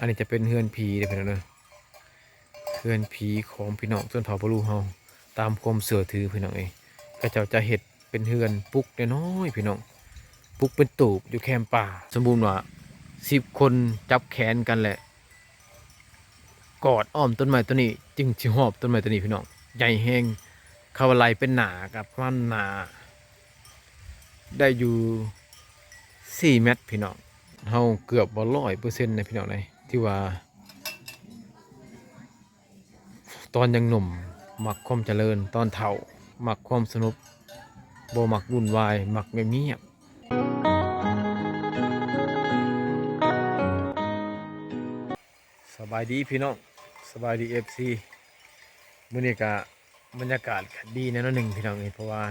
ອັນນີ້ຈະເປັນເຮືອນຜີເດີພີ່ນ້ອງເດີ ເຮືອນຜີຂອງພີ່ນ້ອງຊົນເຜົ່າບາລູເຮົາ ຕາມຄວາມເຊື່ອຖືພີ່ນ້ອງເອີຍ. ເຂົາເຈົ້າຈະເຮັດເປັນເຮືອນປຸກນ້ອຍໆພີ່ນ້ອງ ປຸກເປັນຕູບຢູ່ແຄມປ່າ. ສົມມຸດວ່າສິບຄົນຈັບແຂນກັນແຫຼະ ກອດອ້ອມຕົ້ນໄມ້ຕົ້ນນີ້ ຈຶ່ງຊິຮອບຕົ້ນໄມ້ຕົ້ນນີ້ພີ່ນ້ອງ ໃຫຍ່ແຮງ. ເຂົາວ່າໄລ່ເປັນໜ້າກໍປະມານໜ້າໄດ້ຢູ່ສີ່ແມັດພີ່ນ້ອງ. ເຮົາເກືອບວ່າຮ້ອຍເປີເຊັນນະພີ່ນ້ອງເອີຍ ທີ່ວ່າ ຕອນຍັງໜຸ່ມມັກຄວາມຈະເລີນ ຕອນເຖົ້າມັກຄວາມສະຫງົບ ບໍ່ມັກວຸ່ນວາຍ ມັກງຽບໆ. ສະບາຍດີພີ່ນ້ອງ ສະບາຍດີເອັຟຊີ. ມື້ນີ້ກະບັນຍາກາດກະດີແດ່ໜ້ອຍໜຶ່ງພີ່ນ້ອງເອີຍ ເພາະວ່າ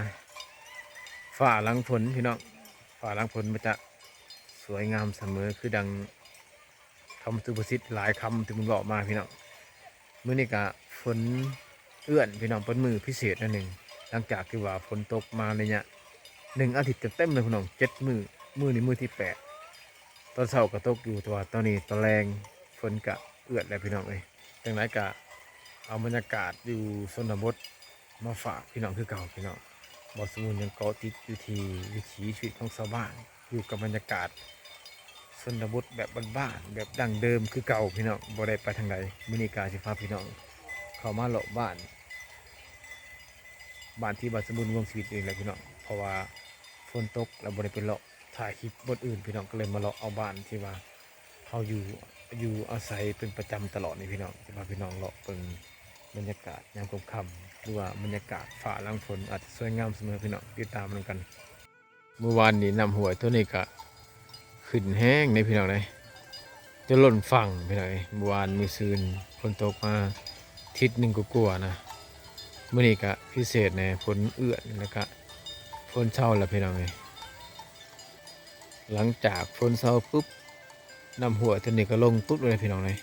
ຟ້າຫຼັງຝົນພີ່ນ້ອງ ຟ້າຫຼັງຝົນມັນຈະສວຍງາມສະເໝີ ຄືດັ່ງ ຄຳສຸພາສິດຫຼາຍຄຳທີ່ມັນເວົ້າມາພີ່ນ້ອງ. ມື້ນີ້ກະຝົນເອື້ອນພີ່ນ້ອງ ເປັນມື້ພິເສດໜ້ອຍໜຶ່ງ ຫຼັງຈາກທີ່ວ່າຝົນຕົກມາໄລຍະໜຶ່ງອາທິດເຕັມໆເລີຍພີ່ນ້ອງ ເຈັດມື້ ມື້ນີ້ມື້ທີແປດ. ຕອນເຊົ້າກໍຕົກຢູ່ ແຕ່ວ່າຕອນນີ້ຕອນແລງຝົນກະເອື້ອນແລ້ວພີ່ນ້ອງເອີຍ. ຈັ່ງໃດກະເອົາບັນຍາກາດຢູ່ຊົນນະບົດ ມາຝາກພີ່ນ້ອງຄືເກົ່າພີ່ນ້ອງ. ບ່າວສະຫມຸນຍັງເກາະຕິດຢູ່ທີ່ວິຖີຊີວິດຂອງຊາວບ້ານ ຢູ່ກັບບັນຍາກາດຊົນນະບົດແບບບ້ານໆ ແບບດັ້ງເດີມຄືເກົ່າພີ່ນ້ອງ ບໍ່ໄດ້ໄປທາງໃດ. ມື້ນີ້ກະຊິພາພີ່ນ້ອງເຂົ້າມາເລາະບ້ານ ບ້ານທີ່ບ່າວສະຫມຸນເມືອງຊີວິດເອງແຫຼະພີ່ນ້ອງ ເພາະວ່າຝົນຕົກແລ້ວບໍ່ໄດ້ໄປເລາະຖ່າຍຄລິບບ່ອນອື່ນພີ່ນ້ອງ ກໍເລີຍມາເລາະເອົາບ້ານທີ່ວ່າ ເຮົາຢູ່ ຢູ່ອາໄສເປັນປະຈຳຕະຫຼອດນີ້ພີ່ນ້ອງ ຈະພາພີ່ນ້ອງເລາະເບິ່ງບັນຍາກາດຍາມຄ່ຳໆ ຫຼືວ່າບັນຍາກາດຟ້າຫຼັງຝົນ ອາດຈະສວຍງາມສະເໝີພີ່ນ້ອງ ຕິດຕາມນຳກັນ. ມື້ວານນີ້ນ້ຳຫ້ວຍໂຕນີ້ກະຂຶ້ນແຮງເດ້ພີ່ນ້ອງເດ້ ຈົນລົ້ນຝັ່ງພີ່ນ້ອງເອີຍ. ມື້ວານມື້ຊືນຝົນຕົກມາທິດໜຶ່ງກວ່າໆນະ ມື້ນີ້ກະພິເສດແດ່ ຝົນເອື້ອນ ແລ້ວກະຝົນເຊົາແລ້ວພີ່ນ້ອງເອີຍ. ຫຼັງຈາກຝົນເຊົາປຶບ ນ້ຳຫ້ວຍໂຕນີ້ກໍລົງປຶບເລີຍພີ່ນ້ອງເອີຍ.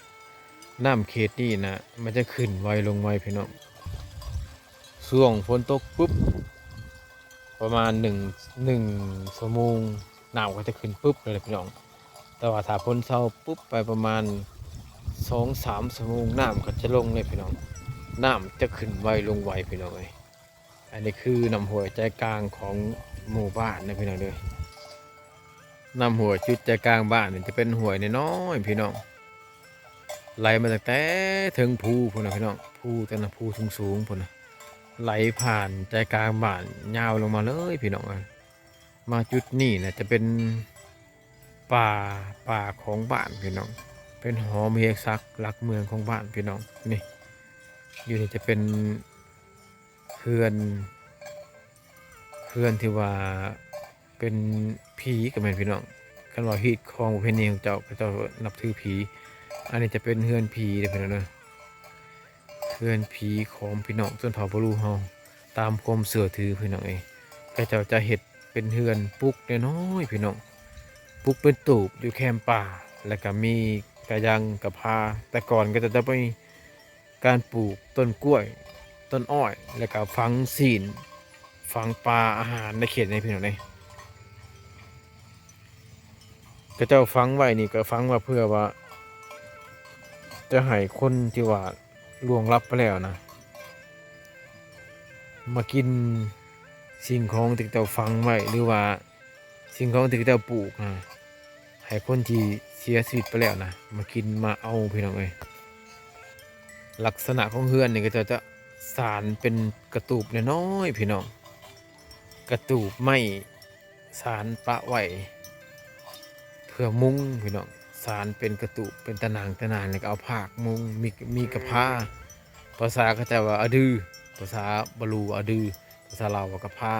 ນ້ຳເຂດນີ້ນະ ມັນຈະຂຶ້ນໄວລົງໄວພີ່ນ້ອງ. ຊ່ວງຝົນຕົກປຶບ ປະມານໜຶ່ງ ໜຶ່ງຊົ່ວໂມງ ນ້ຳກໍຈະຂຶ້ນປຶບເລີຍພີ່ນ້ອງ. ແຕ່ວ່າຖ້າຝົນເຊົາປຶບໄປປະມານສອງສາມຊົ່ວໂມງ ນ້ຳກໍຈະລົງເລີຍພີ່ນ້ອງ. ນ້ຳຈະຂຶ້ນໄວລົງໄວພີ່ນ້ອງເອີຍ. ອັນນີ້ຄືນ້ຳຫ້ວຍໃຈກາງຂອງໝູ່ບ້ານເດີພີ່ນ້ອງເດີ. ນ້ຳຫ້ວຍຈຸດໃຈກາງບ້ານນີ້ຈະເປັນຫ້ວຍນ້ອຍໆພີ່ນ້ອງ ໄຫຼມາຕັ້ງແຕ່ເທິງພູພຸ້ນນະພີ່ນ້ອງ ພູແຕ່ນະ ພູສູງໆພຸ້ນນະ ໄຫຼຜ່ານໃຈກາງບ້ານຍາວລົງມາເລີຍພີ່ນ້ອງເອີຍ. ມາຈຸດນີ້ນະຈະເປັນປ່າ ປ່າຂອງບ້ານພີ່ນ້ອງ ເປັນຫໍມະເຫສັກຫຼັກເມືອງຂອງບ້ານພີ່ນ້ອງ. ນີ້ ຢູ່ນີ້ຈະເປັນ ເຮືອນ ເຮືອນທີ່ວ່າເປັນຜີກໍແມ່ນພີ່ນ້ອງ. ຄັນວ່າຮີດຄອງປະເພນີຂອງເຈົ້າ ເຂົາເຈົ້ານັບຖືຜີ. ອັນນີ້ຈະເປັນເຮືອນຜີເດີພີ່ນ້ອງເດີ ເຮືອນຜີຂອງພີ່ນ້ອງຊົນເຜົ່າບາລູເຮົາ ຕາມຄວາມເຊື່ອຖືພີ່ນ້ອງເອີຍ. ເຂົາເຈົ້າຈະເຮັດເປັນເຮືອນປຸກນ້ອຍໆພີ່ນ້ອງ ປຸກເປັນຕູບຢູ່ແຄມປ່າ ແລ້ວກະມີກະຍັງກະພາ. ແຕ່ກ່ອນເຂົາເຈົ້າຈະມີ ການປູກຕົ້ນກ້ວຍ ຕົ້ນອ້ອຍ ແລ້ວກະຝັງຊີ້ນ ຝັງປາອາຫານໃນເຂດນີ້ພີ່ນ້ອງເອີຍ. ເຂົາເຈົ້າຝັງໄວ້ນີ້ກໍຝັງວ່າເພື່ອວ່າຈະໃຫ້ຄົນທີ່ວ່າລ່ວງລັບໄປແລ້ວນະ ມາກິນສິ່ງຂອງທີ່ເຂົາເຈົ້າຝັງໄວ້ ຫຼືວ່າ ສິ່ງຂອງທີ່ເຂົາເຈົ້າປູກນະ ໃຫ້ຄົນທີ່ເສຍຊີວິດໄປແລ້ວນະ ມາກິນມາເອົາພີ່ນ້ອງເອີຍ. ລັກສະນະຂອງເຮືອນນີ້ເຂົາເຈົ້າຈະສານເປັນກະຕູບນ້ອຍໆພີ່ນ້ອງ ກະຕູບໄມ້ສານປະໄວ້ເພື່ອມຸງພີ່ນ້ອງ. ສານເປັນກະຕູບ ເປັນຕະໜ່າງຕະໜ່າງ ແລ້ວກໍເອົາພາກມຸງ ມີ ມີກະພາ ພາສາເຂົາເຈົ້າວ່າອະດື ພາສາບາລູອະດື ພາສາລາວວ່າກະພາ.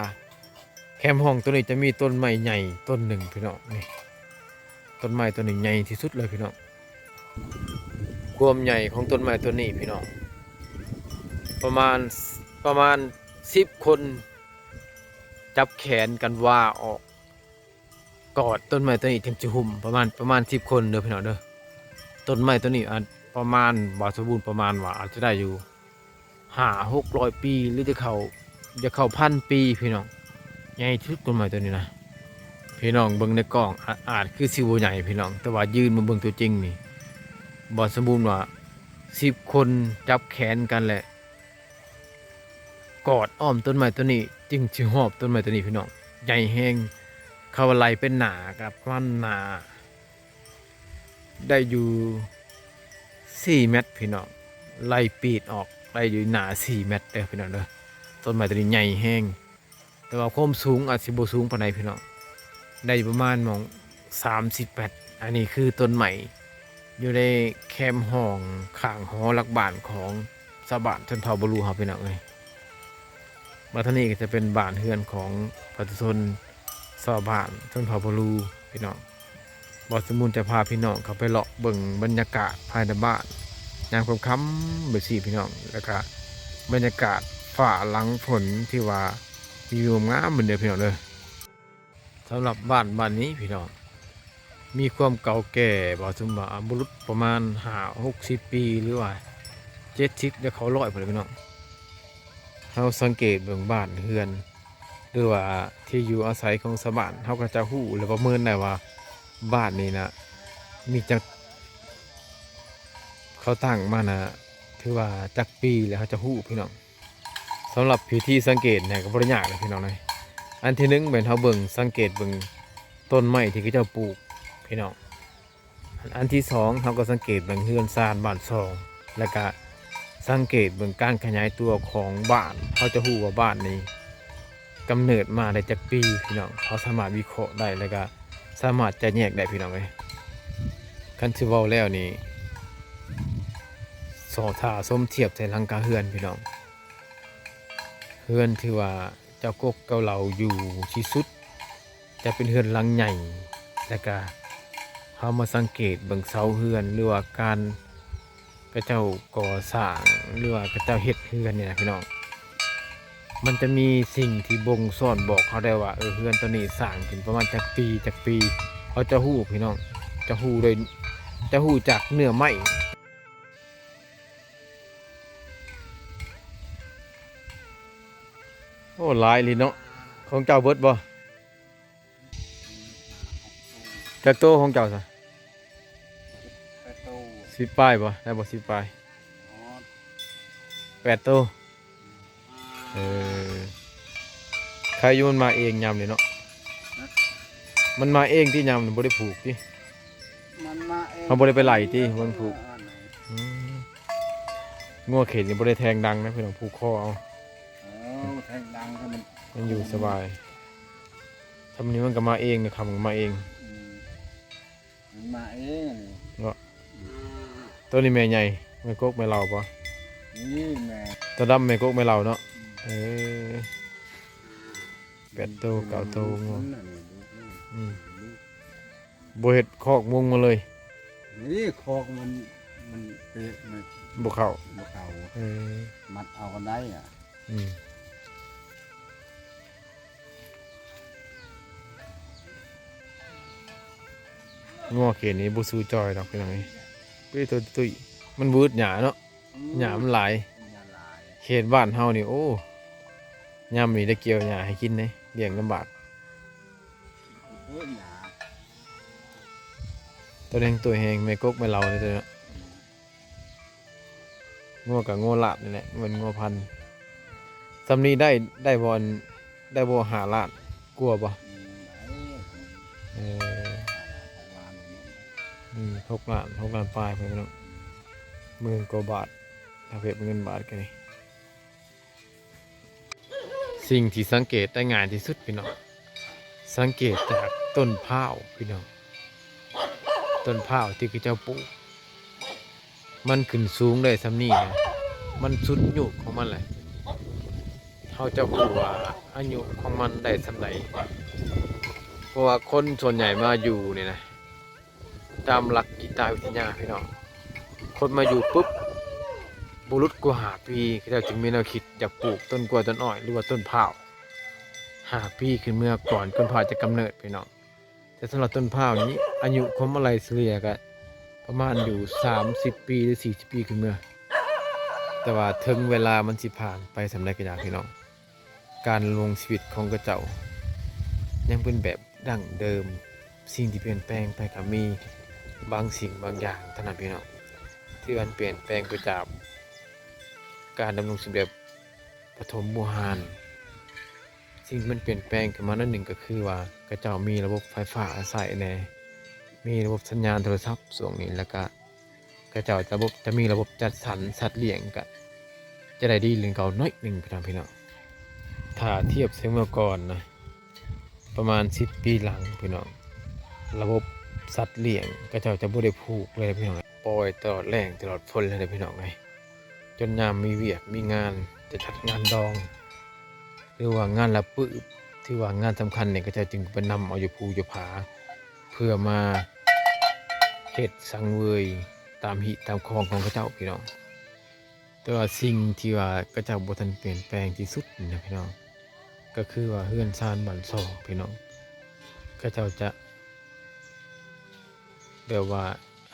ແຄມຫ້ອງໂຕນີ້ຈະມີຕົ້ນໄມ້ໃຫຍ່ຕົ້ນໜຶ່ງພີ່ນ້ອງ ນີ້ ຕົ້ນໄມ້ໂຕນີ້ໃຫຍ່ທີ່ສຸດເລີຍພີ່ນ້ອງ. ຄວາມໃຫຍ່ຂອງຕົ້ນໄມ້ຕົ້ນນີ້ພີ່ນ້ອງ ປະມານ ປະມານສິບຄົນ ຈັບແຂນກັນວ່າອອກ ກອດຕົ້ນໄມ້ຕົ້ນນີ້ເຖິງຈະຫຸ້ມ ປະມານ ປະມານສິບຄົນເດີພີ່ນ້ອງເດີ. ຕົ້ນໄມ້ຕົ້ນນີ້ອາດປະມານ ບ່າວສົມບູນປະມານວ່າອາດຈະໄດ້ຢູ່ຫ້າຫົກຮ້ອຍປີ ຫຼືຈະເຂົ້າ ຈະເຂົ້າພັນປີພີ່ນ້ອງ. ໃຫຍ່ທີ່ສຸດຕົ້ນໄມ້ຕົ້ນນີ້ນະ ພີ່ນ້ອງເບິ່ງໃນກ້ອງອາດ ອາດຄືຊິບໍ່ໃຫຍ່ພີ່ນ້ອງ ແຕ່ວ່າຢືນມາເບິ່ງຕົວຈິງນີ້ ບ່າວສົມບູນວ່າ ສິບຄົນຈັບແຂນກັນແຫຼະ ກອດອ້ອມຕົ້ນໄມ້ຕົ້ນນີ້ ຈຶ່ງຊິຮອບຕົ້ນໄມ້ຕົ້ນນີ້ພີ່ນ້ອງ ໃຫຍ່ແຮງ. ເຂົາວ່າໄລ່ເປັນໜ້າກໍປະມານໜ້າ ໄດ້ຢູ່ສີ່ແມັດພີ່ນ້ອງ ໄລ່ປີດອອກໄດ້ຢູ່ໜ້າສີ່ແມັດເດີພີ່ນ້ອງເດີ. ຕົ້ນໄມ້ຕົວນີ້ໃຫຍ່ແຮງ ແຕ່ວ່າຄວາມສູງອາດຊິບໍ່ສູງປານໃດພີ່ນ້ອງ ໄດ້ປະມານໝ່ອງສາມສິບແມັດ. ອັນນີ້ຄືຕົ້ນໄມ້ຢູ່ໃນແຄມຫ້ອງຂ້າງຫໍຫຼັກບ້ານຂອງຊາວບ້ານຊົນເຜົ່າບໍລູເຮົາພີ່ນ້ອງເອີຍ. ມາທາງນີ້ກໍຈະເປັນບ້ານເຮືອນຂອງປະຊາຊົນຊາວບ້ານຊົນເຜົ່າບໍລູພີ່ນ້ອງ. ບ່າວສົມບູນຈະພາພີ່ນ້ອງເຂົ້າໄປເລາະເບິ່ງບັນຍາກາດພາຍໃນບ້ານ ຍາມຄ່ຳໆແບບຊີ້ພີ່ນ້ອງ ແລ້ວກະບັນຍາກາດຟ້າຫຼັງຝົນທີ່ວ່າວິວງາມໆເດີພີ່ນ້ອງເດີ. ສຳລັບບ້ານ ບ້ານນີ້ພີ່ນ້ອງ ມີຄວາມເກົ່າແກ່ ເວົ້າເຖິງວ່າອາຍຸປະມານຫ້າຫົກສິບປີ ຫຼືວ່າເຈັດສິບ ແລ້ວເຂົ້າຮ້ອຍພຸ້ນແຫຼະພີ່ນ້ອງ. ເຮົາສັງເກດເບິ່ງບ້ານເຮືອນ ຫຼືວ່າທີ່ຢູ່ອາໄສຂອງຊາວບ້ານ ເຮົາກໍຈະຮູ້ ແລະ ປະເມີນໄດ້ວ່າບ້ານນີ້ນະ ມີຈັກ ເຂົາຕັ້ງມານະ ຖືວ່າຈັກປີແລ້ວ ເຮົາຈະຮູ້ພີ່ນ້ອງ. ສຳລັບວິທີສັງເກດນີ້ກໍບໍ່ໄດ້ຍາກເດ້ພີ່ນ້ອງເອີຍ. ອັນທີໜຶ່ງແມ່ນເຮົາເບິ່ງ ສັງເກດເບິ່ງຕົ້ນໄມ້ທີ່ເຂົາເຈົ້າປູກພີ່ນ້ອງ. ອັນທີສອງເຮົາກໍສັງເກດເບິ່ງເຮືອນຊານບ້ານຊ່ອງ ແລ້ວກະສັງເກດເບິ່ງການຂະຫຍາຍຕົວຂອງບ້ານ ເຮົາຈະຮູ້ວ່າບ້ານນີ້ກຳເນີດມາໄດ້ຈັກປີພີ່ນ້ອງ. ເຮົາສາມາດວິເຄາະໄດ້ ແລ້ວກະສາມາດຈະແຍກໄດ້ພີ່ນ້ອງເອີຍ. ຄັນຊິເວົ້າແລ້ວນີ້ ສ- ຖ້າສົມທຽບໃສ່ຫຼັງຄາເຮືອນພີ່ນ້ອງ ເຮືອນທີ່ວ່າເຈົ້າກົກເຈົ້າເຫຼົ່າຢູ່ທີ່ສຸດ ຈະເປັນເຮືອນຫຼັງໃຫຍ່ ແລ້ວກະເຮົາມາສັງເກດເບິ່ງເສົາເຮືອນ ຫຼືວ່າການເຂົາເຈົ້າກໍ່ສ້າງ ຫຼືວ່າເຂົາເຈົ້າເຮັດເຮືອນນີ້ນະພີ່ນ້ອງ ມັນຈະມີສິ່ງທີ່ບົ່ງຊ້ອນບອກເຮົາໄດ້ວ່າ ເອີ ເຮືອນໂຕນີ້ສ້າງຂຶ້ນປະມານຈັກປີ ຈັກປີ ເຮົາຈະຮູ້ພີ່ນ້ອງ ຈະຮູ້ໂດຍ ຈະຮູ້ຈາກເນື້ອໄມ້. ໂອ້ ຫຼາຍອີ່ຫຼີເນາະ. ຂອງເຈົ້າເບິດບໍ່? ຈັກໂຕຂອງເຈົ້າຊະ? ແປດໂຕ. ສິບປາຍບໍ່? ໄດ້ບໍ່ສິບປາຍ? ຮອດ ແປດໂຕ. ເອີ ໄຄຢູ່ມັນມາເອງຍາມນີ້ເນາະ. ຮະ? ມັນມາເອງຕິ ຍາມນີ້ບໍ່ໄດ້ຜູກຕິ? ມັນມາເອງ ເຮົາບໍ່ໄດ້ໄປໄລ່ຕິ ມັນຜູກ. ເອີ ອັນນັ້ນ ອືມ ງົວເຂດນີ້ບໍ່ໄດ້ແທງດັງນະພີ່ນ້ອງ ຜູກຄໍເອົາ. ເອີ ແທງດັງ ມັນ ມັນຢູ່ສະບາຍ. ຊ່ຳນີ້ມັນກໍມາເອງນະ ຄ່ຳກໍມາເອງ. ອືມ ມັນມາເອງເນາະ. ໂຕນີ້ແມ່ໃຫຍ່ ແມ່ກົກແມ່ເຫຼົ່າບໍ່? ນີ້ແມ່ ໂຕດຳແມ່ກົກແມ່ເຫຼົ່າເນາະ. ອືມ ເອີ ແປດໂຕ ເກົ້າໂຕງົວ. ອືມ ບໍ່ເຮັດຄອກມຸງມາເລີຍ. ນີ້ຄອກມັນ ມັນເປະ ມັນບໍ່ເຂົ້າ ບໍ່ເຂົ້າ. ເອີ ມັດເອົາກັນໄດ້ອະ. ອືມ ງົວເຂດນີ້ບໍ່ສູ້ຈ່ອຍດອກພີ່ນ້ອງເອີຍ. ເປັນໂຕຕຸ້ຍ ມັນວືດຫຍ້າເນາະ. ອືມ ຫຍ້າມັນຫຼາຍ ຫຍ້າຫຼາຍ. ເຂດບ້ານເຮົານີ້ ໂອ້ ຍາມນີ້ໄດ້ກ່ຽວຫຍ້າໃຫ້ກິນເດ້ ລ້ຽງລຳບາກ. ໂອ້ຍ ຫຍ້າ ໂຕແດງໂຕແຮງ ແມ່ກົກແມ່ເຫຼົ່າເດ້ໂຕນີ້ເນາະ. ອືມ ງົວກະງົວລາດນີ້ແຫຼະ ແມ່ນງົວພັນ. ຊ່ຳນີ້ໄດ້ ໄດ້ບໍ່ ໄດ້ບໍ່ຫ້າລ້ານກວ່າບໍ່? ອືມ ໄດ້. ເອີ ອືມ ຫົກລ້ານ ຫົກລ້ານປາຍພຸ້ນເນາະ. ໝື່ນກວ່າບາດ ຖ້າເປັນເງິນບາດກໍນີ້. ສິ່ງທີ່ສັງເກດໄດ້ງ່າຍທີ່ສຸດພີ່ນ້ອງ ສັງເກດຈາກຕົ້ນພ້າວພີ່ນ້ອງ. ຕົ້ນພ້າວທີ່ເຂົາເຈົ້າປູກ ມັນຂຶ້ນສູງໄດ້ຊ່ຳນີ້ນະ ມັນສຸດອາຍຸຂອງມັນແຫຼະ. ເຮົາຈະຮູ້ວ່າອາຍຸຂອງມັນໄດ້ຊ່ຳໃດ ເພາະວ່າຄົນສ່ວນໃຫຍ່ມາຢູ່ນີ້ນະ ຕາມຫຼັກກິດຕະວິທະຍາພີ່ນ້ອງ ຄົນມາຢູ່ປຶບ ບໍ່ຫຼຸດກວ່າຫ້າປີ ເຂົາເຈົ້າຈຶ່ງມີແນວຄິດຢາກປູກຕົ້ນກ້ວຍ ຕົ້ນອ້ອຍ ຫຼືວ່າຕົ້ນພ້າວ ຫ້າປີຂຶ້ນເມືອ ກ່ອນຕົ້ນພ້າວຈະກຳເນີດພີ່ນ້ອງ. ແຕ່ສຳລັບຕົ້ນພ້າວນີ້ ອາຍຸຂອງມັນໄລ່ສະເລ່ຍກະປະມານຢູ່ສາມສິບປີ ຫຼື ສີ່ສິບປີຂຶ້ນເມືອ. ແຕ່ວ່າເຖິງເວລາມັນຊິຜ່ານໄປສ່ຳໃດກໍຢ່າພີ່ນ້ອງ ການດຳລົງຊີວິດຂອງເຂົາເຈົ້າຍັງເປັນແບບດັ້ງເດີມ. ສິ່ງທີ່ປ່ຽນແປງໄປກໍມີບາງສິ່ງບາງຢ່າງເທົ່ານັ້ນພີ່ນ້ອງ. ທີ່ມັນປ່ຽນແປງໄປຈາກການດຳລົງຊີວິດແບບປະຖົມບູຮານ. ສິ່ງທີ່ມັນປ່ຽນແປງຂຶ້ນມາໜ້ອຍໜຶ່ງກໍຄືວ່າ ເຂົາເຈົ້າມີລະບົບໄຟຟ້າອາໄສແດ່, ມີລະບົບສັນຍານໂທລະສັບຊ່ວງນີ້ ແລ້ວກະ ເຂົາເຈົ້າຈະບົບ ຈະມີລະບົບຈັດສັນສັດລ້ຽງ ກະຈະໄດ້ດີກວ່າເກົ່າໜ້ອຍໜຶ່ງ ພີ່ນ້ອງ ພີ່ນ້ອງ. ຖ້າທຽບໃສ່ເມື່ອກ່ອນນະ ປະມານສິບປີຫຼັງ ພີ່ນ້ອງ, ລະບົບສັດລ້ຽງເຂົາເຈົ້າຈະບໍ່ໄດ້ຜູກເລີຍ ພີ່ນ້ອງ, ປ່ອຍຕະຫຼອດແລ້ງຕະຫຼອດຝົນເລີຍເດ້ ພີ່ນ້ອງເອີຍ. ຈົນຍາມມີວຽກມີງານ ຈະຈັດງານດອງ ຫຼືວ່າງານລະປຶບ ຖືວ່າງານສຳຄັນນີ້ ເຂົາເຈົ້າຈຶ່ງໄປນຳເອົາຢູ່ພູຢູ່ຜາ ເພື່ອມາເຮັດສັງເຫວີຍຕາມຮີດຕາມຄອງຂອງເຂົາເຈົ້າ ພີ່ນ້ອງ. ແຕ່ວ່າສິ່ງທີ່ວ່າເຂົາເຈົ້າບໍ່ທັນປ່ຽນແປງທີ່ສຸດນີ້ນະ ພີ່ນ້ອງ, ກໍຄືວ່າເຮືອນຊານບ້ານຊ່ອງ ພີ່ນ້ອງ, ເຂົາເຈົ້າຈະ ແບບວ່າ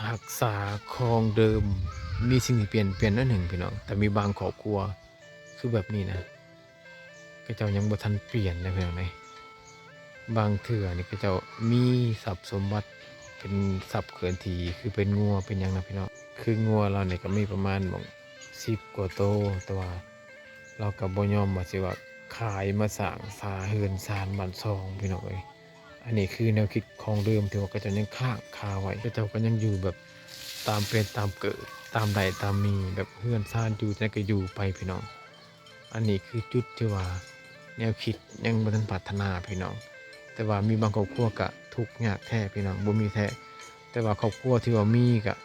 ຮັກສາຄອງເດີມ, ມີສິ່ງທີ່ປ່ຽນ ປ່ຽນໜ້ອຍໜຶ່ງ ພີ່ນ້ອງ, ແຕ່ມີບາງຄອບຄົວຄືແບບນີ້ນະ ເຂົາເຈົ້າຍັງບໍ່ທັນປ່ຽນເດ້ ພີ່ນ້ອງເອີຍ. ບາງເທື່ອນີ້ເຂົາເຈົ້າມີຊັບສົມບັດເປັນຊັບເຄື່ອນທີ່ ຄືເປັນງົວເປັນຫຍັງນະ ພີ່ນ້ອງ, ຄືງົວລາວນີ້ກໍມີປະມານໝ່ອງສິບກວ່າໂຕ, ແຕ່ວ່າລາວກໍບໍ່ຍອມວ່າຊິວ່າຂາຍມາສ້າງສາເຮືອນຊານບ້ານຊ່ອງ ພີ່ນ້ອງເອີຍ. ອັນນີ້ຄືແນວຄິດຂອງເດີມທີ່ວ່າເຂົາເຈົ້າຍັງຄ້າງຄາໄວ້, ເຂົາເຈົ້າກໍຍັງຢູ່ແບບຕາມເປັນຕາມເກີດ ຕາມໄດ້ຕາມມີ, ແບບເຮືອນຊານຢູ່ຈັ່ງໃດກໍຢູ່ໄປ ພີ່ນ້ອງ. ອັນນີ້ຄືຈຸດທີ່ວ່າແນວຄິດຍັງບໍ່ທັນພັດທະນາ ພີ່ນ້ອງ, ແຕ່ວ່າມີບາງຄອບຄົວກະທຸກຍາກແທ້ ພີ່ນ້ອງ, ບໍ່ມີແທ້, ແຕ່ວ່າຄອບຄົວທີ່ວ່າມີກະ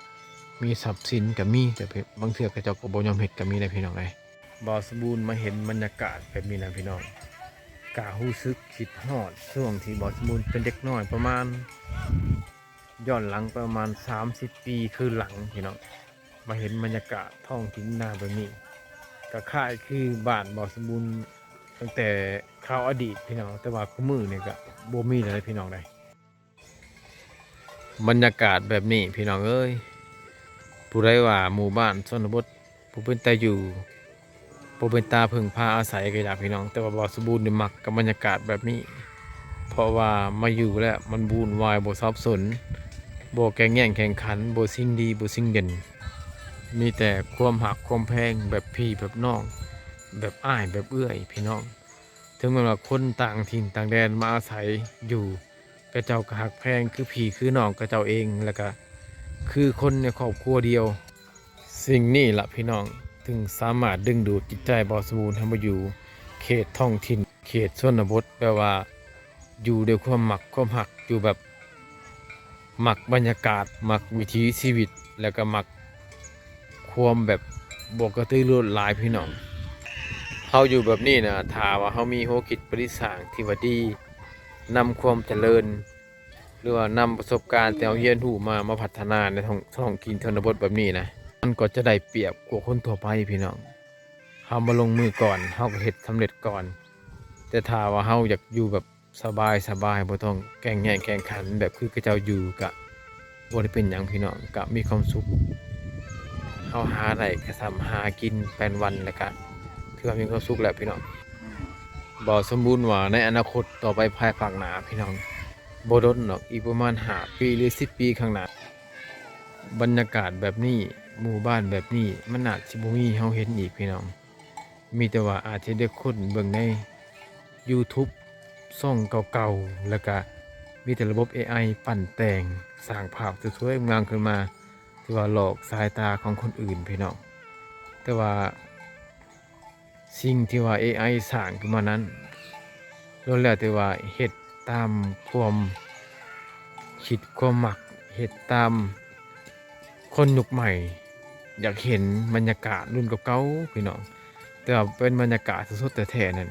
ມີຊັບສິນກະມີ, ແຕ່ບາງເທື່ອເຂົາເຈົ້າກໍບໍ່ຍອມເຮັດກະມີເດ້ ພີ່ນ້ອງເອີຍ. ບ່າວສົມບູນມາເຫັນບັນຍາກາດແບບນີ້ນະ ພີ່ນ້ອງ, ກະຮູ້ສຶກຄິດຮອດຊ່ວງທີ່ບ່າວສົມບູນເປັນເດັກນ້ອຍ ປະມານ ຍ້ອນຫຼັງປະມານສາມສິບປີຄືນຫຼັງ ພີ່ນ້ອງ, ມາເຫັນບັນຍາກາດທ້ອງຖິ່ນນາແບບນີ້ ກະຄ້າຍຄືບ້ານບ່າວສົມບູນຕັ້ງແຕ່ຄາວອະດີດ ພີ່ນ້ອງ, ແຕ່ວ່າຄຸມື້ນີ້ກະບໍ່ມີແລ້ວເດ້ ພີ່ນ້ອງເດ້. ບັນຍາກາດແບບນີ້ ພີ່ນ້ອງເອີຍ, ຜູ້ໃດວ່າໝູ່ບ້ານຊົນນະບົດບໍ່ເປັນຕາຢູ່ ບໍ່ເປັນຕາເພິ່ງພາອາໄສກໍຢາກ ພີ່ນ້ອງ, ແຕ່ວ່າບ່າວສົມບູນນີ້ມັກກັບບັນຍາກາດແບບນີ້, ເພາະວ່າມາຢູ່ແລ້ວມັນວຸ່ນວາຍ ບໍ່ສັບສົນ ບໍ່ແກ່ງແຍ່ງແຂ່ງຂັນ ບໍ່ສິ່ງດີບໍ່ສິ່ງເດັ່ນ, ມີແຕ່ຄວາມຮັກຄວາມແພງແບບພີ່ແບບນ້ອງ ແບບອ້າຍແບບເອື້ອຍ ພີ່ນ້ອງ. ເຖິງແມ່ນວ່າຄົນຕ່າງຖິ່ນຕ່າງແດນມາອາໄສຢູ່ ເຂົາເຈົ້າກໍຮັກແພງຄືພີ່ຄືນ້ອງເຂົາເຈົ້າເອງ ແລ້ວກໍຄືຄົນໃນຄອບຄົວດຽວ. ສິ່ງນີ້ລະ ພີ່ນ້ອງ ເຖິງສາມາດດຶງດູດຈິດໃຈບ່າວສົມບູນໃຫ້ມາຢູ່ເຂດທ້ອງຖິ່ນ ເຂດຊົນນະບົດ, ແບບວ່າຢູ່ດ້ວຍຄວາມມັກຄວາມຮັກ ຢູ່ແບບມັກບັນຍາກາດ ມັກວິຖີຊີວິດ ແລ້ວກໍມັກຄວາມແບບບໍ່ກະຕືລືລົ້ນຫຼາຍ ພີ່ນ້ອງ. ເຮົາຢູ່ແບບນີ້ນະ ຖ້າວ່າເຮົາມີຫົວຄິດປະດິດສ້າງທີ່ວ່າດີ ນຳຄວາມຈະເລີນ ຫຼືວ່ານຳປະສົບການທີ່ເຮົາຮຽນຮູ້ມາ ມາພັດທະນາໃນທ້ອງ ທ້ອງຖິ່ນຊົນນະບົດແບບນີ້ນະ, ມັນກໍຈະໄດ້ປຽບກວ່າຄົນທົ່ວໄປ ພີ່ນ້ອງ. ເຮົາມາລົງມືກ່ອນ ເຮົາກໍເຮັດສຳເລັດກ່ອນ, ແຕ່ຖ້າວ່າເຮົາຢາກຢູ່ແບບສະບາຍໆ ບໍ່ຕ້ອງແກ່ງແຍ່ງແຂ່ງຂັນແບບຄືເຂົາເຈົ້າຢູ່ ກະບໍ່ໄດ້ເປັນຫຍັງ ພີ່ນ້ອງ, ກະມີຄວາມສຸກ. ເຮົາຫາໄດ້ກະສ່ຳຫາກິນແປນວັນ ແລ້ວກະຖືວ່າມີຄວາມສຸກແລ້ວ ພີ່ນ້ອງ. ບ່າວສົມບູນວ່າໃນອະນາຄົດຕໍ່ໄປພາຍພາກໜ້າ ພີ່ນ້ອງ, ບໍ່ດົນດອກ ອີກປະມານຫ້າປີ ຫຼື ສິບປີຂ້າງໜ້າ ບັນຍາກາດແບບນີ້ ໝູ່ບ້ານແບບນີ້ ມັນອາດຊິບໍ່ມີໃຫ້ເຮົາເຫັນອີກ ພີ່ນ້ອງ. ມີແຕ່ວ່າອາດຈະໄດ້ຄົ້ນເບິ່ງໃນຢູທູບຊ່ອງເກົ່າໆ ແລ້ວກະມີແຕ່ລະບົບເອໄອປັ່ນແຕ່ງ ສ້າງພາບສວຍໆງາມໆຂຶ້ນມາ ທີ່ວ່າຫຼອກສາຍຕາຂອງຄົນອື່ນ ພີ່ນ້ອງ. ແຕ່ວ່າ ສິ່ງທີ່ວ່າເອໄອສ້າງຂຶ້ນມານັ້ນ ລ້ວນແລ້ວແຕ່ວ່າເຮັດຕາມຄວາມຄິດຄວາມມັກ, ເຮັດຕາມຄົນຍຸກໃໝ່. ຢາກເຫັນບັນຍາກາດລຸ້ນເກົ່າໆ ພີ່ນ້ອງ, ແຕ່ວ່າເປັນບັນຍາກາດສົດໆແທ້ໆນັ້ນ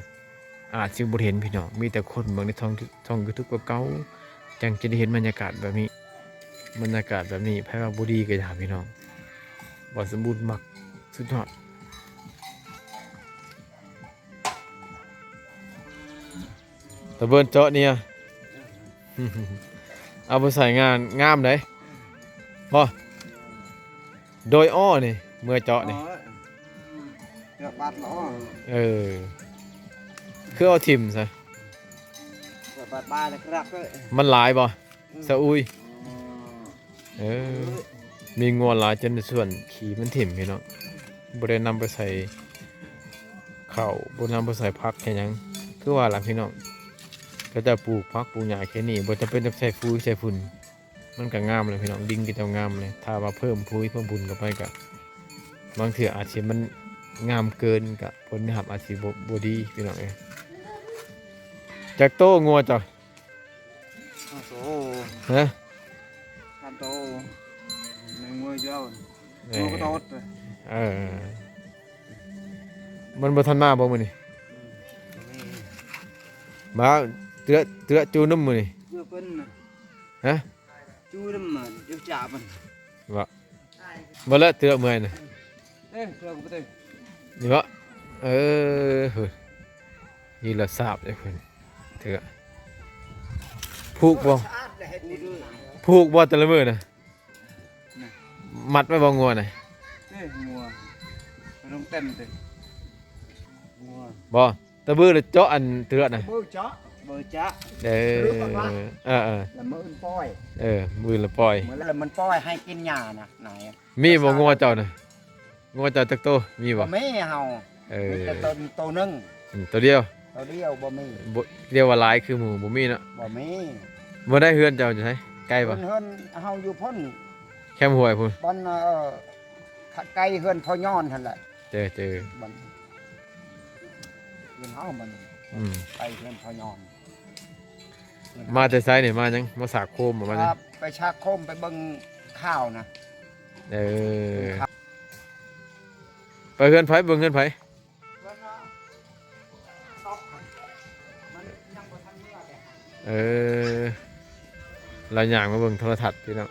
ອາດຊິບໍ່ເຫັນ ພີ່ນ້ອງ, ມີແຕ່ຄົນເບິ່ງໃນຊ່ອງ ຊ່ອງຢູທູບເກົ່າໆ ຈັ່ງຈະໄດ້ເຫັນບັນຍາກາດແບບນີ້. ບັນຍາກາດແບບນີ້ ໃຜວ່າບໍ່ດີກໍຢ່າ ພີ່ນ້ອງ. ບ່າວສົມບູນມັກສຸດຍອດ. ຕາເບິ່ນເຈາະນີ້ ເອົາໄປໃສ່ງານງາມໃດ໋. ບໍ່ ໂດຍອ້ອນີ້ ເມື່ອເຈາະນີ້. ເອີ ເຈາະບາດອ້ອ. ເອີ ຄືເອົາຖິ້ມຊະ? ເຈາະບາດບາດແລ້ວກະລັກເລີຍ. ມັນຫຼາຍບໍ່? ອືມ ສະອຸຍ. ອືມ ເອີ. ມີງົວຫຼາຍຈົນໄດ້ຊວນຂີ້ມັນຖິ້ມພີ່ນ້ອງ ບໍ່ໄດ້ນຳໄປໃສ່ເຂົ້າ ບໍ່ນຳໄປໃສ່ຜັກໃສ່ຫຍັງ ຄືວ່າລະພີ່ນ້ອງ ເຂົາເຈົ້າປູກຜັກປູກຫຍ້າແຄ່ນີ້ ບໍ່ຈຳເປັນຕ້ອງໃສ່ຝຸ່ນໃສ່ຝຸ່ນ ມັນກໍງາມແລ້ວພີ່ນ້ອງ ດິນກໍເຈົ້າງາມແລ້ວ ຖ້າວ່າເພີ່ມຝຸ່ນເພີ່ມຝຸ່ນເຂົ້າໄປກໍ ບາງເທື່ອອາດຊິມັນງາມເກີນ ກໍຜົນໄດ້ຮັບອາດຊິບໍ່ ບໍ່ດີພີ່ນ້ອງເອີຍ. ຈັກໂຕງົວເຈົ້າ? ຫ້າໂຕ. ຮະ? ຫ້າໂຕ. ໜຶ່ງມື້ເຈົ້າ. ເອີ ງົວກໍໂຕດ. ເອີ ມັນບໍ່ທັນມາບໍ່ມື້ນີ້? ອືມ ບໍ່ມີ. ມາເຕືອ ເຕືອຈູນຳມື້ນີ້. ເຕືອເພິ່ນນະ. ຮະ? ຈູນຳມັນ ເຈົ້າຈາມັນ. ບໍ່ ບໍ່ແລ້ວເຕືອເມື່ອຍນະ. ເອີ ເຕືອກໍບໍ່ເຕີ. ນີ້ບໍ່? ເອີ ເຮີ້ຍ ນີ້ລະສາບເດ້ເພິ່ນ ເຕືອ. ຜູກບໍ່? ຜູກບໍ່ແຕ່ລະມື້ນະ? ນະ ມັດໄວ້ບໍ່ງົວນະ? ເອີ ງົວ ໄປລົງເຕັມເຕີ ງົວ ບໍ່? ຕະບືລະເຈາະອັນເຕືອນະ ເບີເຈາະ ເບີເຈາະ. ເອີ ເອີ ເອີ ລະມື້ອື່ນປ່ອຍ. ເອີ ມື້ອື່ນລະປ່ອຍ ມື້ລະມັນປ່ອຍໃຫ້ກິນຫຍ້ານະ. ນາຍ ມີບໍ່ງົວເຈົ້ານະ? ງົວເຈົ້າຈັກໂຕ ມີບໍ່? ບໍ່ມີເຮົາ. ເອີ ມີແຕ່ໂຕ ໂຕໜຶ່ງ. ອືມ ໂຕດຽວ. ໂຕດຽວ ບໍ່ມີ. ບໍ່ ດຽວວ່າຫຼາຍຄືໝູ່ ບໍ່ມີເນາະ. ບໍ່ມີ. ບໍ່ໄດ້ ເຮືອນເຈົ້າຢູ່ໃສ? ໄກບໍ່? ເຮືອນ ເຮືອນເຮົາຢູ່ພຸ້ນ ແຄມຫ້ວຍພຸ້ນ ບ່ອນ ເອີ ໃກ້ເຮືອນພໍ່ຍ້ອນຫັ້ນແຫຼະ. ເຈີ ເຈີ ບ້ານ ເຮືອນເຮົາມັນ ອືມ ໃກ້ເຮືອນພໍ່ຍ້ອນ. ມາແຕ່ໃສນີ້? ມາຫຍັງ? ມາສາກໂຄມບໍ່? ມາຫຍັງ? ໄປສາກໂຄມ ໄປເບິ່ງຂ່າວນະ. ເອີ ໄປເຮືອນໃຜ? ເບິ່ງເຮືອນໃຜ? ເອີ ລາວຍ່າງມາເບິ່ງໂທລະທັດພີ່ນ້ອງ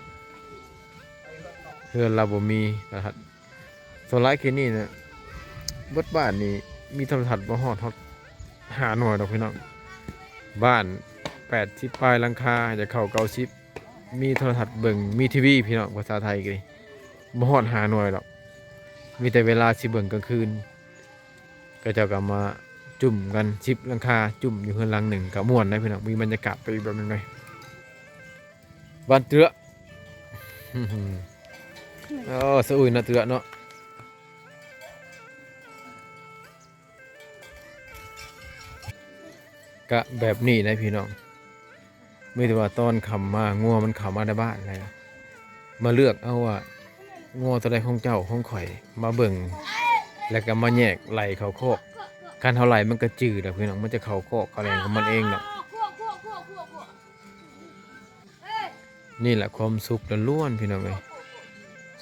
ເຮືອນລາວບໍ່ມີໂທລະທັດ. ສ່ວນຫຼາຍເຂດນີ້ນະ ເບິດບ້ານນີ້ມີໂທລະທັດບໍ່ຮອດ ຮອດຫ້າໜ່ວຍດອກພີ່ນ້ອງ. ບ້ານແປດສິບປາຍຫຼັງຄາ ຈະເຂົ້າເກົ້າສິບ ມີໂທລະທັດເບິ່ງ ມີທີວີພີ່ນ້ອງ. ພາສາໄທກໍດີ ບໍ່ຮອດຫ້າໜ່ວຍດອກ. ມີແຕ່ເວລາຊິເບິ່ງກາງຄືນ ເຂົາເຈົ້າກໍມາຈຸ້ມກັນສິບຫຼັງຄາ ຈຸ້ມຢູ່ເຮືອນຫຼັງໜຶ່ງ ກໍມ່ວນໄດ໋ພີ່ນ້ອງ. ມີບັນຍາກາດໄປອີກແບບໜຶ່ງເລີຍ ບ້ານເຕືອ. ໂອ້ ສະອຸ່ຍເນາະ ເຕືອເນາະ. ກະແບບນີ້ນະພີ່ນ້ອງ ມີແຕ່ວ່າຕອນຄ່ຳມາ ງົວມັນເຂົ້າມາໃນບ້ານແລ້ວ ມາເລືອກເອົາວ່າງົວໂຕໃດຂອງເຈົ້າຂອງຂ້ອຍ ມາເບິ່ງ ແລ້ວກໍມາແຍກໄລ່ເຂົ້າຄອກ. ຄັນເຮົາໄລ່ມັນກໍຈື່ແລ້ວພີ່ນ້ອງ ມັນຈະເຂົ້າຄອກເຂົ້າແດງຂອງມັນເອງດອກ. ນີ້ແຫຼະຄວາມສຸກລ້ວນໆ ພີ່ນ້ອງເອີຍ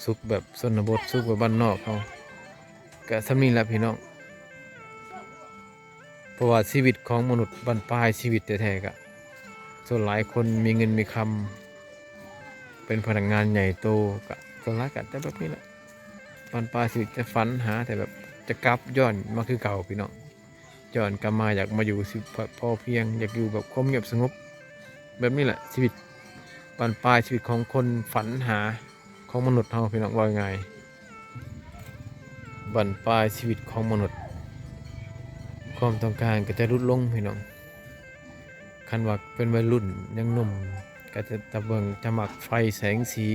ສຸກແບບຊົນນະບົດ ສຸກແບບບ້ານນອກເຮົາ ກະສ່ຳນີ້ແຫຼະພີ່ນ້ອງ. ເພາະວ່າຊີວິດຂອງມະນຸດບັ້ນປາຍຊີວິດແທ້ໆ ກະສ່ວນຫຼາຍຄົນມີເງິນມີຄຳ ເປັນພະນັກງານໃຫຍ່ໂຕ ກະສ່ວນຫຼາຍກະຈະແບບນີ້ແຫຼະ ບັ້ນປາຍຊີວິດ ຈະຝັນຫາແຕ່ແບບຈະກັບຍ້ອນມາຄືເກົ່າພີ່ນ້ອງ. ຍ້ອນກັບມາ ຢາກມາຢູ່ຊິ ພໍພຽງ ຢາກຢູ່ແບບຄວາມງຽບສະຫງົບ. ແບບນີ້ແຫຼະຊີວິດບັ້ນປາຍຊີວິດຂອງຄົນຝັນຫາຂອງມະນຸດເຮົາພີ່ນ້ອງ ເວົ້າງ່າຍໆ ບັ້ນປາຍຊີວິດຂອງມະນຸດ ຄວາມຕ້ອງການກໍຈະຫຼຸດລົງພີ່ນ້ອງ. ຄັນວ່າເປັນໄວລຸ້ນຍັງໜຸ່ມ ກໍຈະ ຈະເບິ່ງ ຈະມັກໄຟແສງສີ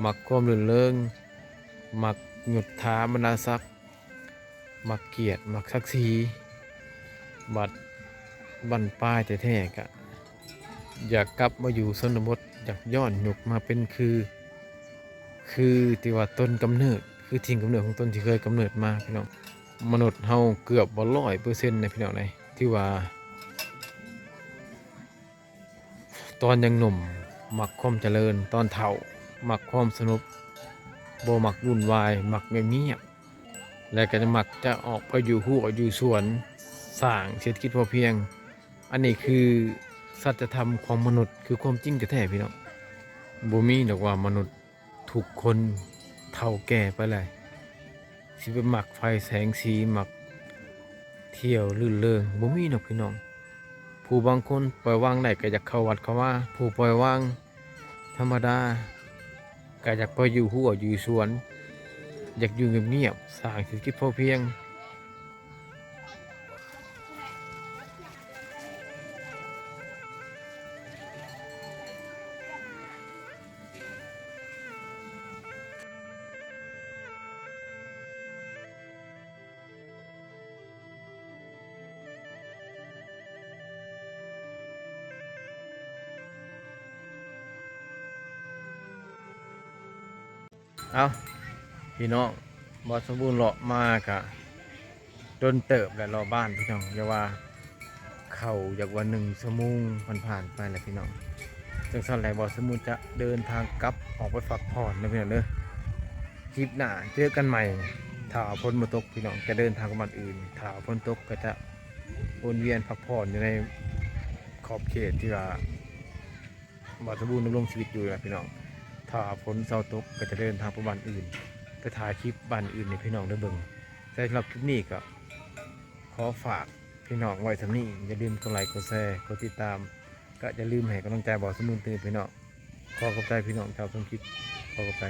ມັກຄວາມລື່ນເລີງ ມັກຍົດຖາບັນດາສັກ ມັກກຽດ ມັກສັກສີ. ບັດບັ້ນປາຍແທ້ໆ ກະຢາກກັບມາຢູ່ຊົນນະບົດ ຢາກຍ້ອນຍຸກມາເປັນຄື ຄືທີ່ວ່າຕົ້ນກຳເນີດ ຄືຖິ່ນກຳເນີດຂອງຕົນທີ່ເຄີຍກຳເນີດມາພີ່ນ້ອງ. ມະນຸດເຮົາເກືອບວ່າຮ້ອຍເປີເຊັນເດ້ພີ່ນ້ອງເອີຍ ຖືວ່າ ຕອນຍັງໜຸ່ມມັກຄວາມຈະເລີນ ຕອນເຖົ້າມັກຄວາມສະຫງົບ ບໍ່ມັກວຸ່ນວາຍ ມັກງຽບໆ ແລະ ກໍຈະມັກຈະອອກໄປຢູ່ຮົ້ວຢູ່ສວນ ສ້າງເສດຖະກິດພໍພຽງ. ອັນນີ້ຄືສັດຈະທຳຂອງມະນຸດ ຄືຄວາມຈິງແທ້ໆ ພີ່ນ້ອງ. ບໍ່ມີດອກວ່າມະນຸດ ທຸກຄົນເຖົ້າແກ່ໄປແລ້ວ ຊິໄປມັກໄຟແສງສີ ມັກທ່ຽວລື່ນເລີງ ບໍ່ມີດອກພີ່ນ້ອງ. ຜູ້ບາງຄົນປ່ອຍວາງໄດ້ກໍຢາກເຂົ້າວັດເຂົ້າວາ, ຜູ້ປ່ອຍວາງທຳມະດາກໍຢາກໄປຢູ່ຮົ້ວຢູ່ສວນ, ຢາກຢູ່ງຽບໆ, ສ້າງເສດຖະກິດພໍພຽງ. ເອົ້າ ພີ່ນ້ອງ ບ່າວສົມບູນເລາະມາກະດົນເຕີບແລ້ວ ເລາະບ້ານພີ່ນ້ອງ ຢ່າວ່າເຂົ້າຢາກວ່າໜຶ່ງຊົ່ວໂມງຜ່ານໆໄປແລ້ວພີ່ນ້ອງ. ຈັ່ງຊັ້ນແຫຼະ ບ່າວສົມບູນຈະເດີນທາງກັບອອກໄປພັກຜ່ອນເດີພີ່ນ້ອງເດີ. ຄລິບໜ້າເຈີກັນໃໝ່ ຖ້າຝົນບໍ່ຕົກພີ່ນ້ອງ ຈະເດີນທາງໄປບ້ານອື່ນ ຖ້າຝົນຕົກກໍຈະວົນວຽນພັກຜ່ອນຢູ່ໃນຂອບເຂດທີ່ວ່າ ບ່າວສົມບູນດຳລົງຊີວິດຢູ່ນະພີ່ນ້ອງ. ຖ້າຝົນເຊົາຕົກກໍຈະເດີນທາງໄປບ້ານອື່ນ ໄປຖ່າຍຄລິບບ້ານອື່ນໃຫ້ພີ່ນ້ອງໄດ້ເບິ່ງ. ແຕ່ສຳລັບຄລິບນີ້ກໍຂໍຝາກພີ່ນ້ອງໄວ້ສ່ຳນີ້ ຢ່າລືມກົດໄລ ກົດແຊ ກົດຕິດຕາມ ກໍຢ່າລືມໃຫ້ກຳລັງໃຈບ່າວສົມບູນຕື່ມພີ່ນ້ອງ. ຂໍຂອບໃຈພີ່ນ້ອງທີ່ຮັບຊົມຄລິບ ຂໍຂອບໃຈ.